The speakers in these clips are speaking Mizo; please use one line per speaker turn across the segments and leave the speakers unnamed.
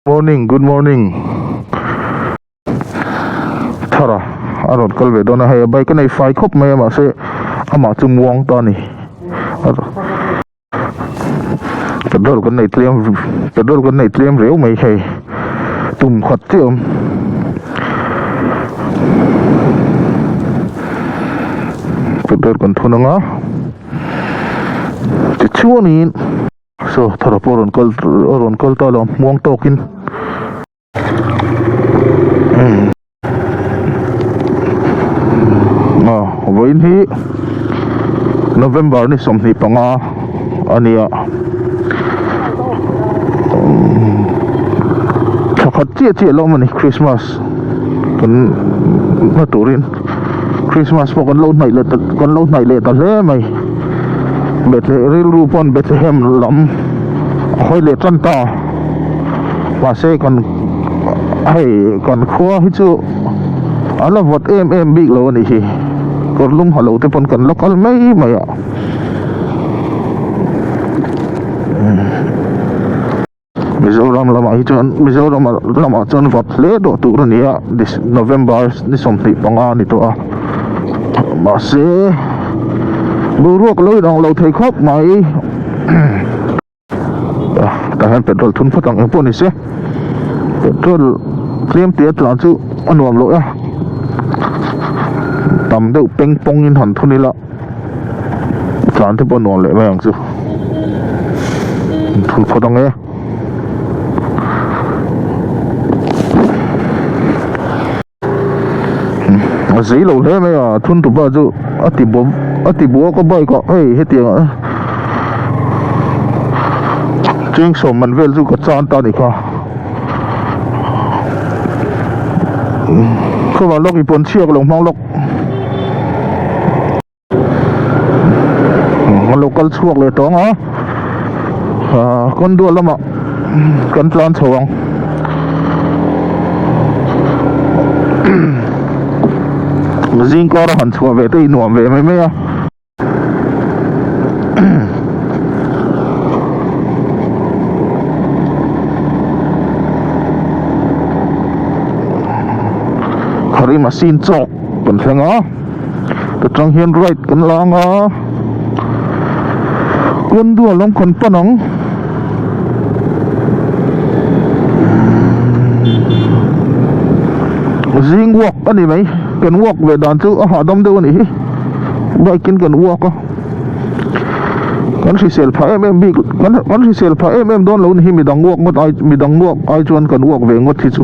Morning good morning Thara a rawn kal ve dawn a hei a bike a nei fai khawp mai a mahse amah chu muang ta a ni petrol kan nei tlem petrol kan nei tlem riau mai hei tum khat chiah a awm. Petrol kan thun ang a tichuanin. Saw thara pawh a rawn kal a rawn kal ta lo muang tawkin aw vawiin hi November ni 25 a ni a thla khat chiah chiah lo awm a ni Christmas kan hma turin Christmas pawh kan lo hnaih leh ta kan lo hnaih leh ta hle mai. Bethle rilru pawn Bethlehem lam a hawi leh tan ta mahse kan hei kan khua hi chu a la vawt em em bik lo a nih hi kawr lum ha lo te pawn kan la kal mai mai a. Mizoram lamah hi chuan Mizoram lamah chuan vawt hle tawh tur a ni a November ni 25 a ni tawh a mahse boruak lo inang lo thei khawp mai tah hian petrol thun phawt ang eng pawh ni se petrol tlem te a tlan chu a nuam loh e tam deuh peng pawng in han thun ila. Tlan te pawh nuam leh mai ang chu thul phawt ang e. A zei lo hle mai a thun tupa chu a ti bawm a ti buak a bike ah hei hetiang ah cheng sawm man vel chu ka chan ta a ni kha khawvar lawk i pawn chhiak lo hmang lawk. A lo kal chhuak leh tawng a ah kawndua lamah kan tlan chho ang zing kar a han chhuah ve te hi nuam ve mai mai a. Khari machine chawk kan thleng a ta tang hian right kan lang a kawndua lam kan pan ang. Zing walk a ni mai kan walk ve dan chu a hahdam deuh a nih hi. Bike in kan walk a kan hrisel phah em em bik kan kan hrisel phah em em dawn lo ni hi midang walk ngawt ai midang walk ai chuan kan walk ve ngawt hi chu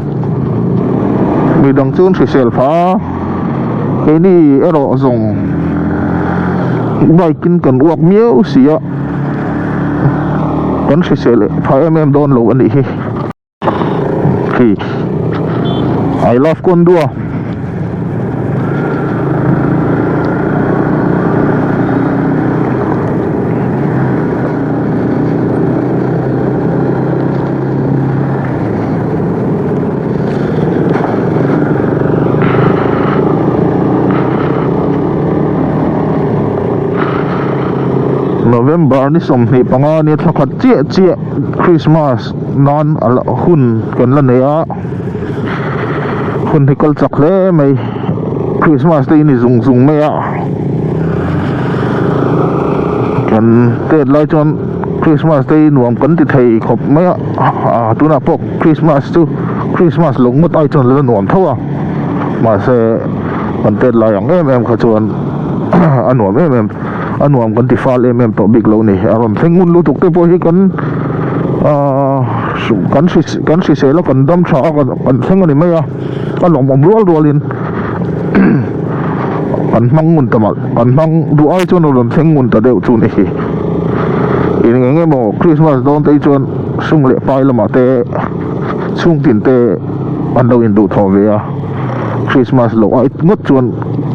midang chu an hrisel phah a keini erawh zawng bike in kan walk miau si a kan hrisel phah em em dawn lo a nih hi. Khi I love Kondua. November ni 25 ni thla khat chiah chiah Christmas nan a la hun kan la nei a hun hi kal chak hle mai Christmas te hi ni zung zung mai a kan tet lai chuan Christmas te hi nuam kan ti thei khawp mai a ah tunah pawh Christmas chu Christmas lo ngawt ai chuan la nuam tho a mahse kan tet lai ang em em kha chuan a nuam em em. A nuam kan ti fal em em tawh bik lo ni. A rawn thleng ngun lutuk te pawh hi kan ahh kan kan hrisel a kan dam tha a kan thleng a ni mai a. A lawmawm rual rualin kan hmang ngun ta malh kan hmang duh ai chuan a rawn thleng ngun ta deuh chu ni hi. Eng eng emaw Christmas dawn te hi chuan sum leh pai lamah te chhungtin te an lo induhthawh ve a. Christmas loh ai ngawt chuan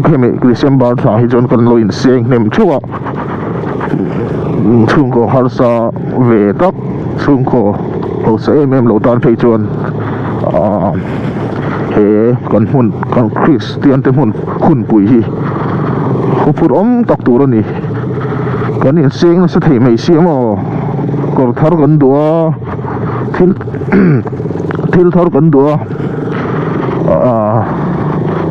hemi December thla hi chuan kan lo inseng hnem theuh a chhungkaw harsa ve tak chhungkaw hausa em em lo tan phei chuan ah he kan hmun kan Kristian te hmun hunpui hi huphurh awm tak tur a ni kan inseng nasa thei mai si emaw kawr thar kan duh a thil. Thil thar kan duh a ah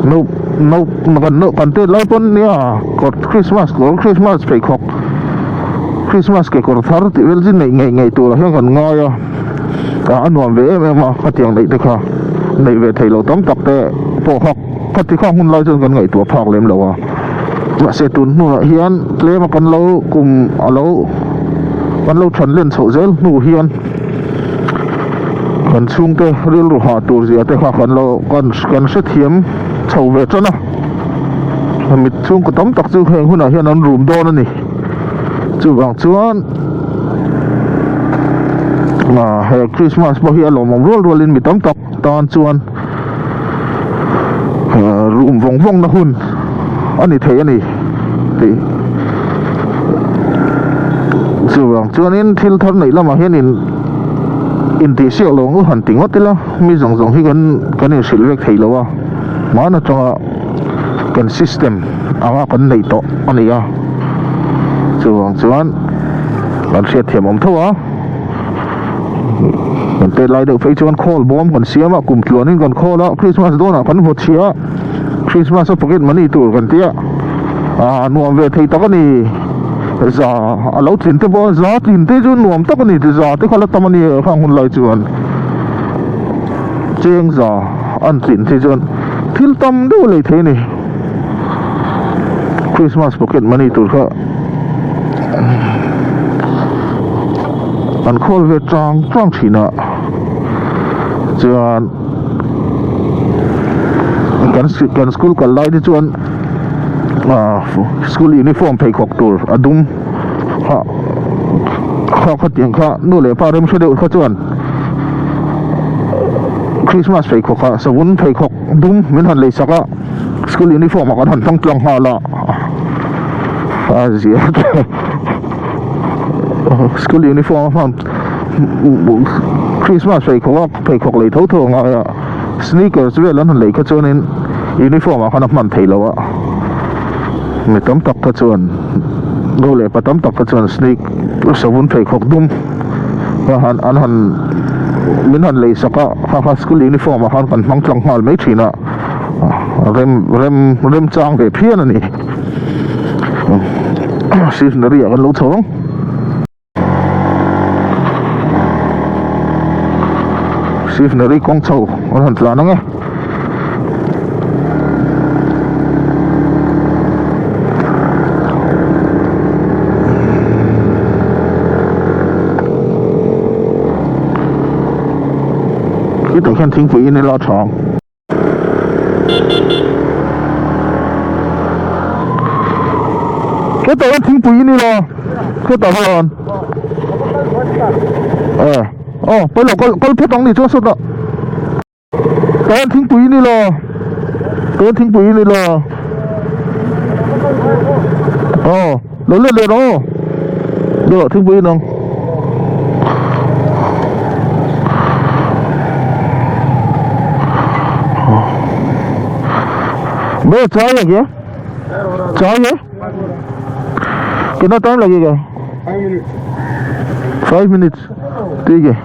no no kan no kan tet lai pawn nia kawr Christmas kawr Christmas pheikhawk Christmas kekawr thar tih vel chu neih ngei ngei turah hian kan ngai a ah a nuam ve em em a khatiang neih te kha neih ve theih loh tam tak te pawh kha khati khang hun lai chuan kan ngaihtuah phak lem lo a mahse tun hnuah hian tlem a kan lo kum a lo kan lo than len chhoh zel hnu hian. Kan chhungte rilru hah tur zia te kha kan lo kan kan hrethiam chho ve tan a mit chhungkaw tam tak chu heng hunah hian an rum dawn a ni chuvang chuan ah he Christmas pawh hi a lawmawm rual rualin mi tam tak tan chuan ah rum vawng vawng na hun a ni thei a ni tih chuvang chuanin thil thar neih lamah hian in intihsiak lo ang u han ti ngawt ila mi zawng zawng hi kan kan inhrilh vek thei lo a hman atanga kan system anga kan neih tawh a ni a chuvang chuan kan hriatthiam awm tho a. Kan tet lai deuh phei chuan khawl bawm kan siam a, kum tluanin kan khawl a, Christmas dawnah kan vaw chhia a, Christmas a pocket money tur kan tia, ah nuam ve thei tak a ni, za a lo tlin te pawh a za tlin te chu nuam tak a ni, za te kha la tam a ni khang hun lai chuan cheng za an tlin te chuan thil tam deuh a lei thei a ni, Christmas pocket money tur kha. An khawl ve chang chang thin a chuan kan kan school kal lai te chuan ah school uniform pheikhawk tur a dum kha kha khatiang kha nu leh pa rem hre deuh kha chuan Christmas pheikhawk ah savun pheikhawk dum min han lei sak a school uniform ah kan han hmang tlang nghal a a zia School uniform a hman Christmas pheikhawk a pheikhawk lei tho tho a ngai a sneakers vel an han lei kha chuanin uniform ah khan a hman theih loh a mi tam tak kha chuan nu leh pa tam tak kha chuan sneak savun pheikhawk dum a han an han min han lei sak a kha kha school uniform ah khan kan hmang tlang nghal mai thin a rem rem remchang ve phian a ni. Stationary ah kan lo chho ang Stationary kawng chho an han tlan ang e Khitah khian thingpui in ila tha ang. Hetah hian thingpui i ni lo hetah hian e aw pawilo kal kal phawt ang ni chuan sawtah tah hian thingpui i ni lo tah hian thingpui i ni lo aw lo let leh rawh aw rawh thingpui in ang. भैया चाय है क्या चाय है कितना टाइम लगेगा five minutes ठीक है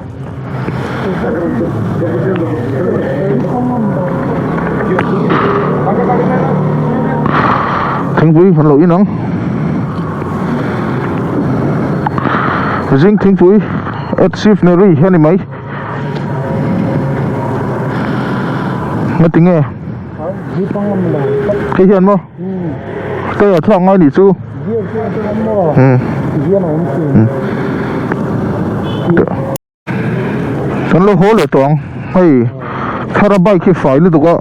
Thingpui an lo in ang Zing thingpui at Sifneri a ni mai Ngatinge Hei hian maw Tire thlak ngai nih chu Kan lo haw leh tawh ang hei thara bike hi fai lutuk a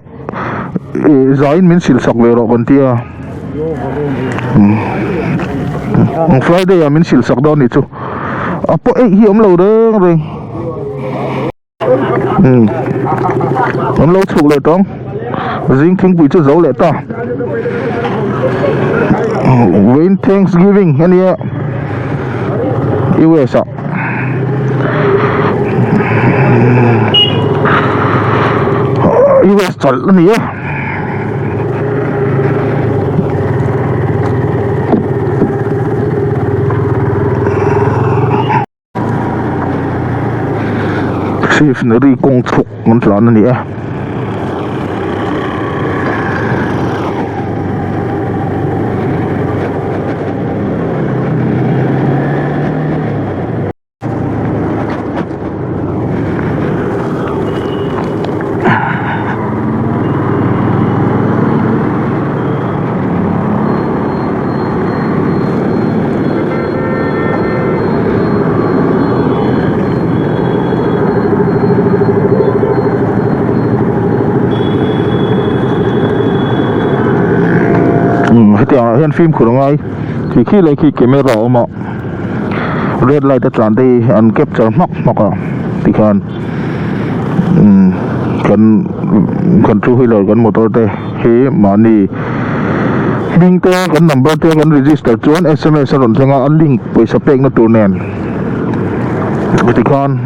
ih zaiin min sil sak ve rawh kan tia umm Friday ah min sil sak dawn nih chu a pawh eih hi awm lo reng reng umm an lo chhuk leh tawh ang zing thingpui chu zo leh ta vawiin thanksgiving ania U S ah. US chawlh a ni a Shivneri kawng chhuk kan tlan a ni e. Hetiang ah hian fimkhur a ngai khi khi lai khi camera a awm a red light a tlan te hi an capture hmak hmak a tikhan umm kan kan two wheeler kan motor te hi mahni hming te kan number te kan register chuan sms a rawn thleng a a link pawisa pekna tur nen tikhan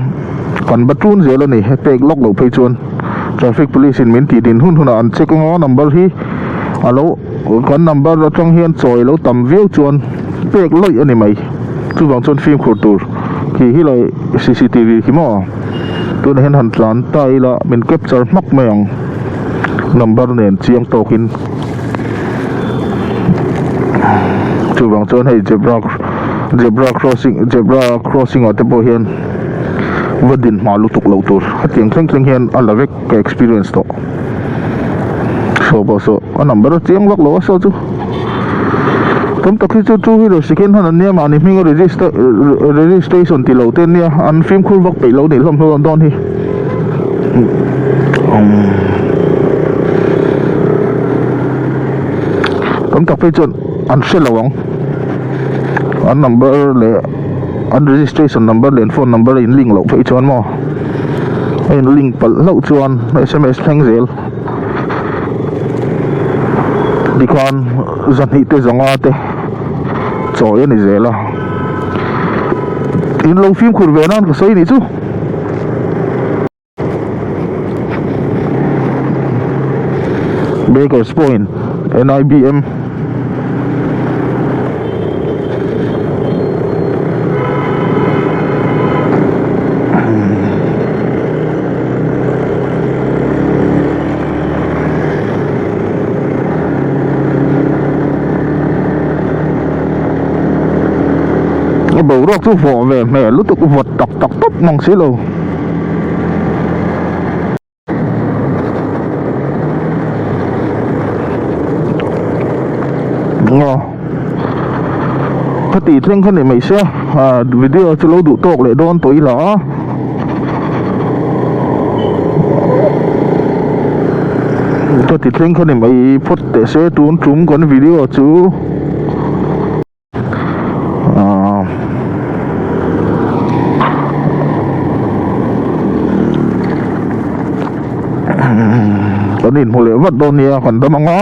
kan va tun zel a ni he pek lawk loh phei chuan traffic police in min tih din hun hunah an check anga number hi alo kan number atang hian chawi lo tam viau chuan pek lawih a ni mai chuvang chuan fimkhur tur khi hi lai cctv khi maw tunah hian han tlan ta ila min capture hmak mai ang number nen chiang tawkin chuvang chuan hei zebra zebra crossing zebra crossing ah te pawh hian va din hma lutuk loh tur hetiang thleng thleng hian a la vek ka experience tawh saw pawh saw a number a chiang vak lo a saw chu tam tak hi chu two wheeler second hand an nia mahni hminga register registration tih loh te an nia an fimkhur vak peih lo nih hlawm hlawm dawn hi tam tak phei chuan an hre lo ang an number leh an registration number leh an phone number a in link loh phei chuan maw a in link palh hlauh chuan sms thleng zel tikhan zahnih te zanga te chawi a ni zel a in lo fimkhur ve nan ka sawi nih chu. Bakers Point N_I_B_M. A boruak chu vawh ve hmel lutuk vawt tak tak tawp mang si lo. Aw ka tih thleng kha ni mai se ah video chu lo duh tawk leh dawn tawh ila a ka ti thleng kha ni mai phawt teh se tun tum kan video chu. Aaa kan inhmu leh vat dawn nia kan dam ang a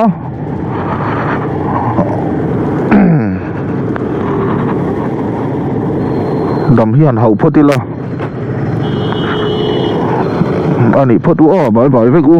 dam hian hauh phawt ila a nih phawt u aw bye bye vek u.